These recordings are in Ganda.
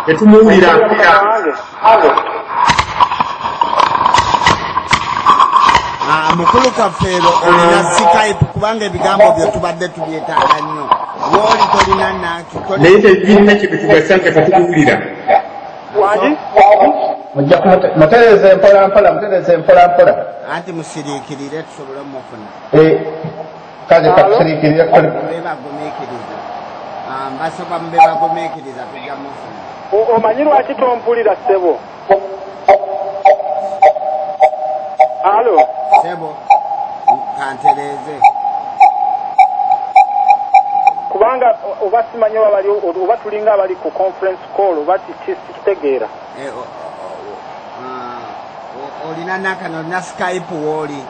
Tetumuwulira. Mukulu Kafeero, olina Skype? Kubanga ebigambo byo tubadde tubyetaaga nnyo. Wooli tolina nanki? Naye tebirina kyebitugasa nga tetubiwulira. Wangi? Mujja mutereeze mpola mpola, mutereeze mpola mpola. Anti musiriikirire tusobole omufuna. Eh, kale katusiriikirire. Mbe bagumiikiriza. Mbasaba mbe bagumiikiriza, tujja mufuna. Omanyi lwaki tompulira, ssebo? Alo? Sebo, kantereeze. Kubanga oba simanyi oba bali oba tulinga abali ku conference call oba sikitegeera. Eh, olina nakano, olina Skype wooli?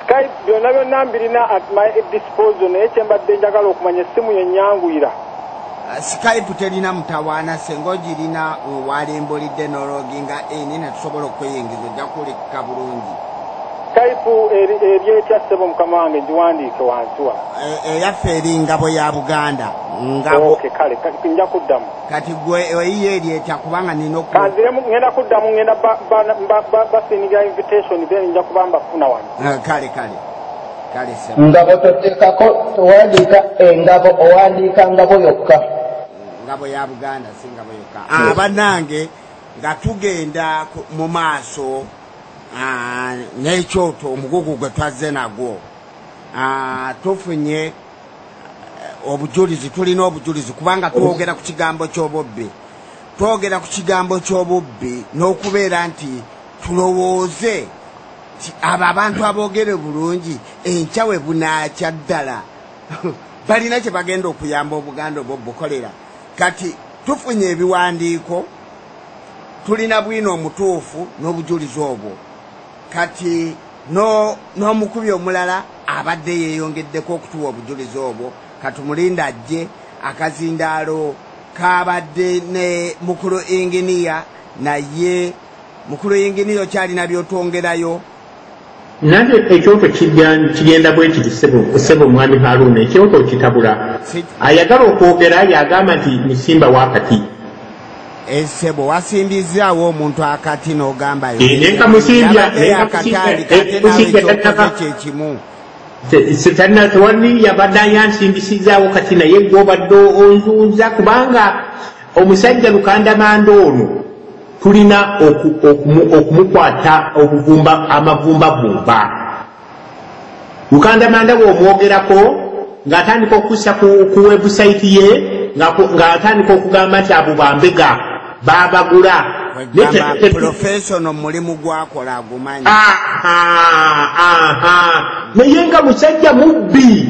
Skype byonna byonna mbirina at my disposal, naye kyembadde njagala okumanya, essimu yennyanguyira. Skype terina mutawaana senga ogirina walimbulidde n'ologinga in, netusobola okweyingiza, ojja kuwulikika bulungi. Skype eri etya, ssebo mukama wange? Ngiwandiike wansi wa? Eyaffe eri Ngabo ya Buganda, Ngabo. Okay, kale nja kuddamu. Kati gwe eyiyo eri etya? Kubanga nina Kanziremu, ngenda kuddamu, ngenda basindikira invitation, then nja kuba mbafuna wano. Kale kale, ssebo. Ngabo toteekako, towandiika engabo, owandiika ngabo yokka. Ngabo ya Buganda, si ngabo yokka. Bannange, nga tugenda mu maaso n'ekyoto, omugugu gwe twazze nagwo, tufunye obujulizi, tulina obujulizi, kubanga twogera ku kigambo ky'obubbi, twogera ku kigambo ky'obubbi n'okubeera nti tulowooze nti abo abantu aboogere bulungi, enkya we bunaakya ddala balina kye bagenda okuyamba Obuganda oba obukolera. Kati tufunye ebiwandiiko, tulina bwino omutuufu n'obujulizi obwo. Kati n'omukubi omulala abadde yeeyongeddeko okutuwa obujulizi obwo, katumulinda ajje. Akazindaalo kabadde ne mukulu inginiya, naye mukulu inginiya okyalina byotwongerayo? Nange ekyoto kigenda bwe kiti, ssebo mwami Haruna. Ekyoto kitabula. Ayagala okwogera yagamba nti musimba wakati. Esebo, wasimbizaawo omuntu akati n'ogamba Naye nkamusimbya, naye akatandika ate nawe ekyokoze kyekimu. Talina, tewali yabadde ayansimbisizaawo kati, naye gwe obadde onzuuza, kubanga omusajja Lukandamanda ono tulina okumukwata obuvumba amavumbavumba. Lukandamanda bw'omwogerako ng'atandika okussa ku website ye, ng'atandika okugamba nti abo bambega babagula. Kwegamba professional, mulimu gwakola agumanyi. Naye nga musajja mubbi,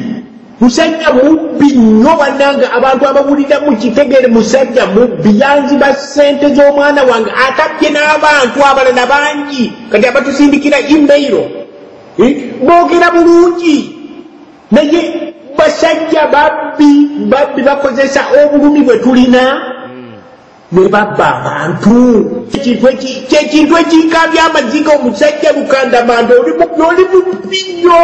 musajja mubbi nnyo. Bannange, abantu abawulira mukitegere, musajja mubbi, yanziba ssente z'omwana wange, atabbye n'abantu abalala bangi. Kati abatusindikira email boogera bulungi, naye basajja babbi, babbi, bakozesa obulumi bwe tulina ne babba abantu. Kyekintu ekinkabya amaziga. Omusajja Lukandamanda, oli mubbi, oli mubbi nnyo.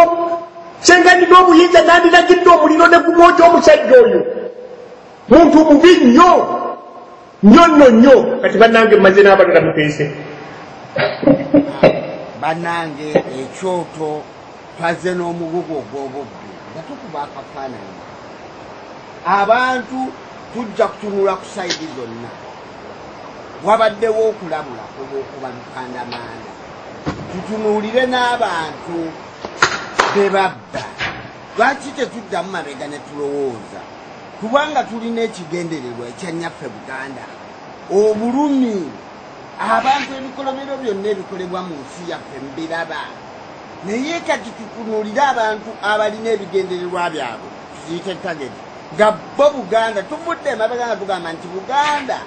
Senga nina obuyinza, nandinagidde omuliro ne gumwokya omusajja oyo. Muntu mubi nnyo nnyo nno nnyo. Kati bannange, mmaze, n'abalala muteese. Bannange, ekyoto twazze n'omugugu ogw'obubbi nga tukuba akafaananyi. Abantu tujja kutunula ku side zonna. Wabaddewo okulabula okuba Lukandamanda, tutunuulire n'abantu be babba. Lwaki tetuddamu mabega ne tulowooza? Kubanga tulina ekigendererwa ekyannyaffe Buganda, obulumi, abantu, ebikolobero byonna ebikolebwa mu nsi yaffe mbiraba. Naye kati tutunuulire abantu abalina ebigendererwa byabwe, tuziyite target, nga bo Buganda. Tuvudde emabega nga tugamba nti Buganda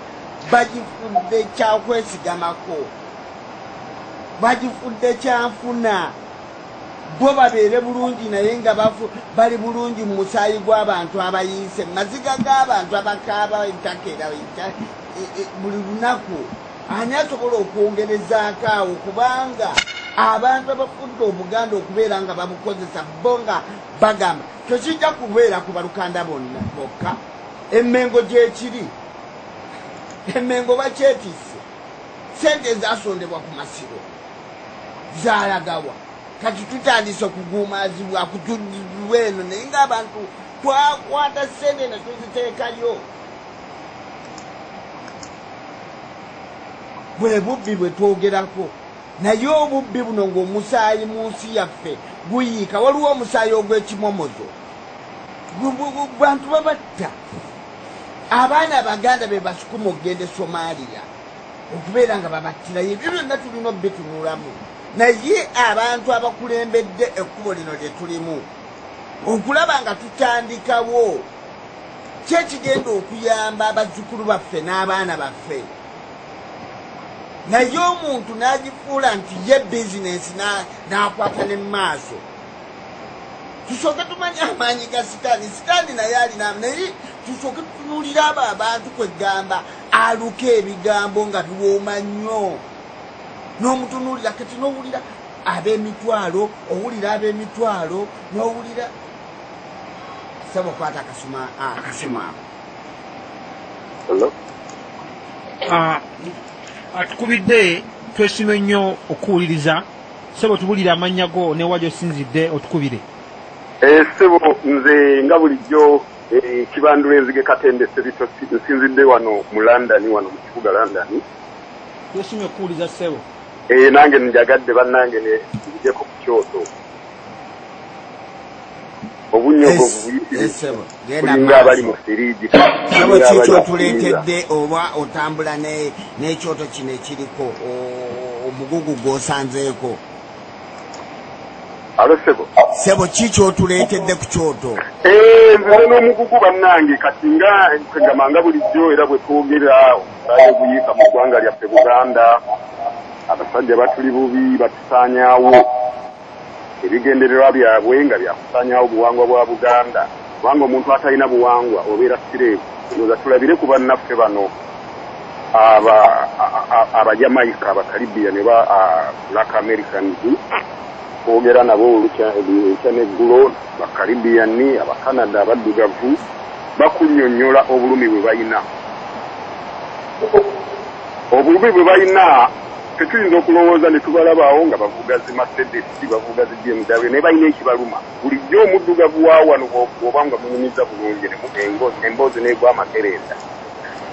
bagifudde kyakwesigamako, bagifudde kyanfuna, bo babeere bulungi, naye nga bali bulungi mu musaayi gw'abantu abayiise, mu maziga g'abantu abakaaba entakera buli lunaku. Ani asobola okwongerezaako awo? Kubanga abantu abafudde Obuganda okubeera nga babukozesa bo, nga bagamba tekijja kubeera ku Balukanda bonna bokka, Emmengo gyekiri. Emmengo bakyetisse, sente ezasondebwa ku masiro zalagawa. Kati tutandise okuguumazibwa kutulwa eno, naye ng'abantu twakwata sente ne tuziteekayo. Bwe bubbi bwe twogerako, naye obubbi buno ng'omusaayi mu nsi yaffe guyiika. Waliwo omusaayi ogw'ekimomozo, bantu babatta. Abaana abaganda be basukuma okugenda e Somalia okubeera nga babattirayo. Ebyo byonna tulina obitunulamu, naye abantu abakulembedde ekkubo lino lye tulimu okulaba nga tutandikawo kyekigenda okuyamba abazzukulu baffe n'abaana baffe. Naye omuntu n'agifuula nti ye bizinensi n'akwata ne maaso. Tusooke tumanye amaanyi ga Sitaani. Sitaani naye alina, naye tusooke tutunuulire abo abantu kwegamba aluka ebigambo nga biwooma nnyo n'omutunuulira. Kati n'owulira ab'emitwalo, owulira ab'emitwalo n'owulira sebo kwata akasimu ako. Atukubidde, twesime nnyo okuwuliriza. Sebo, tubulire amannya go ne wa gy'osinzidde otukubire. Sebo, nze nga bulijjo Kibandula Enzige Katende Sebito, nsinzidde wano mu London, wano mu kibuga London. Twesimye okuwuliza, ssebo. Nange njagadde bannange ne nzijeko ku kyoto obunnyogovu Ssebo, genda bulinga abali mu maaso. firiji. Sebo, ki kyotuleetedde oba otambula n'ekyoto kino ekiriko omugugu gw'osanzeeko? Alo, sebo. Sebo, ki kyotuleetedde ku kyoto? Nzize n'omugugu bannange. Kati nga kwegamba nga bulijjo era bwe twogera omusaayi oguyiika mu ggwanga lyaffe Buganda, abasajja batuli bubi, batusaanyaawo. Ebigendererwa byabwe nga byakusaanyaawo obuwangwa bwa Buganda, kubanga omuntu atalina buwangwa obeera slave. Ndowooza tulabire ku bannaffe bano Abajamayika, Abakaribiya ne ba Black Americans. Twogera nabo olukya n'eggulo, Bacaribbean, Abacanada, abaddugavu bakunnyonnyola obulumi bwe balina. Obulumi bwe balina, tetuyinza okulowooza ne tubalabaawo nga bavuga zi Mercedes, bavuga zi BMW, naye balina ekibaluma. Bulijjo omuddugavu wa wano bw'oba nga munyumiza bulungi emboozi n'egwa amakerenda,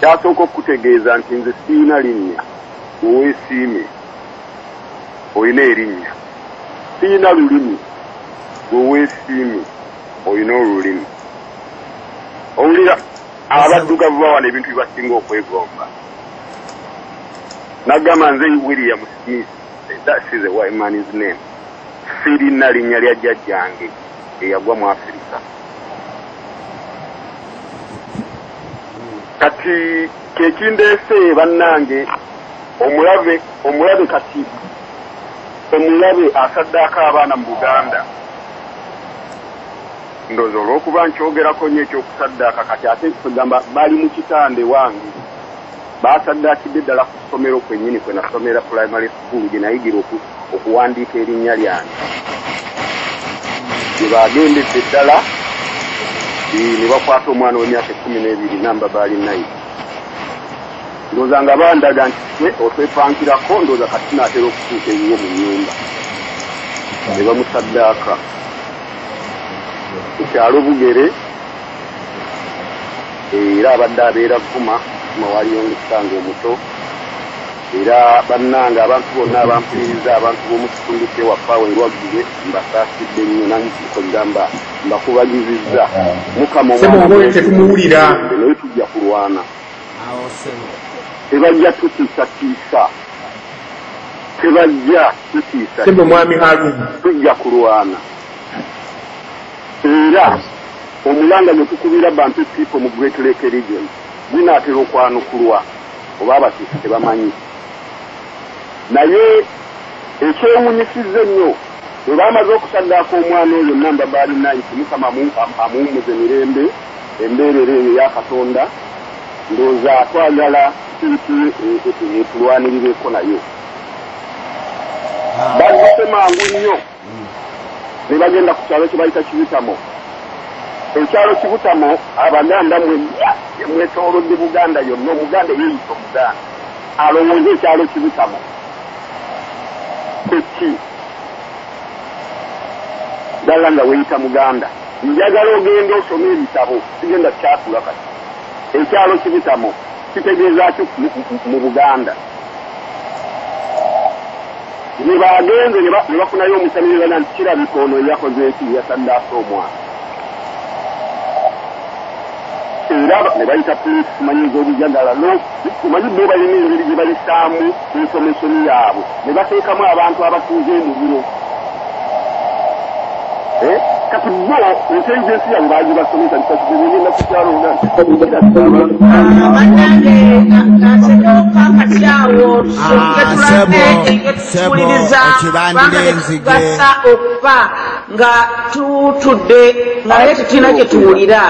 kyasooka okutegeeza nti nze siina linnya, bweweesiimye olina erinnya. Siina lulimi, bweweesiimye olina olulimi. Owulira abaddugavu bawano ebintu byebasinga okwegomba. Nagamba nze William Smith, that is a white man's name, sirina linnya lya jjajjange eyagwa mu Afirika. Kati kyekindeese bannange, omulabe, omulabe, kati omulabe asaddaako abaana mu Buganda. Ndowooza olw'okuba nkyogerako nnyo ekyokusaddaaka, kati ate kugamba bali mu kitande wange, basaddaakidde ddala ku ssomero kwennyini kwe nasomera primary school, gye nayigira okuwandiika erinnya lyange, gye bagendedde ddala ne bakwata omwana w'emyaka 12 namba baali nayi. Ndowooza nga bandaga nti ffe otwepankirako, ndowooza kati tunaatera okutuuka ewuwo mu nnyumba, ne bamusaddaaka ku kyalo Bugere. Era abadde abeera Vuma, Vuma waliyo ngisanga omuto. Era bannange, abantu bonna abampuliriza, abantu b'omu kitundu kyewaffe awo Enwaggube, mbasaasidde nnyo nankugamba mbakubagizizza Mukama. Ssebo, oba tetumuwulira. Naye tujja kulwana. Awo, ssebo. Tebajja tutiisatiisa, tebajja tutiisa. Ssebo mwami Haruna. Tujja kulwana. Era omulanga gwe tukubira Bantu people mu Great Lake Region gunaatera okwanukulwa, oba abatiisa tebamanyi. Naye ekyewunyisizza ennyo, bwe bamaze okusaddaaka omwana oyo namba baali naiti, Mukama amuwummuze mirembe, embeerera eyo eya Katonda. Ndowooza twagala etulwanirireko, nayo bazzise mangu nnyo ne bagenda ku kyalo kye bayita Kibitamo. Ekyalo Kibutamo, Abaganda mwenna mwetoolodde Buganda yonna, Omuganda yeeyita Omuganda alowooza ekyalo Kibutamo kyeki ddala nga weeyita Muganda. Njagala ogenda osome ebitabo, sigenda kyatula kati. Ekyalo Kibutamo kitegeeza ki mu Buganda? Ne bagenze ne bafunayo omusamiriza nti kirabika ono yakoze eki, yasaddaasa omwana. Era ne bayita poliisi, kumanyiza obujagalalo, omanyi bo balina engeri gye bayisaamu information yaabwe, ne bateekamu abantu abatuuze emubiro. Kati bo intelligence yaabwe baagibasomesa nti ku kyalo. Bannange, nsekewo kati awo tusooke tulabe engeri tuwuliriza, kubanga tetugasa okuba nga tutudde nga naye tetulina kye tuwulira.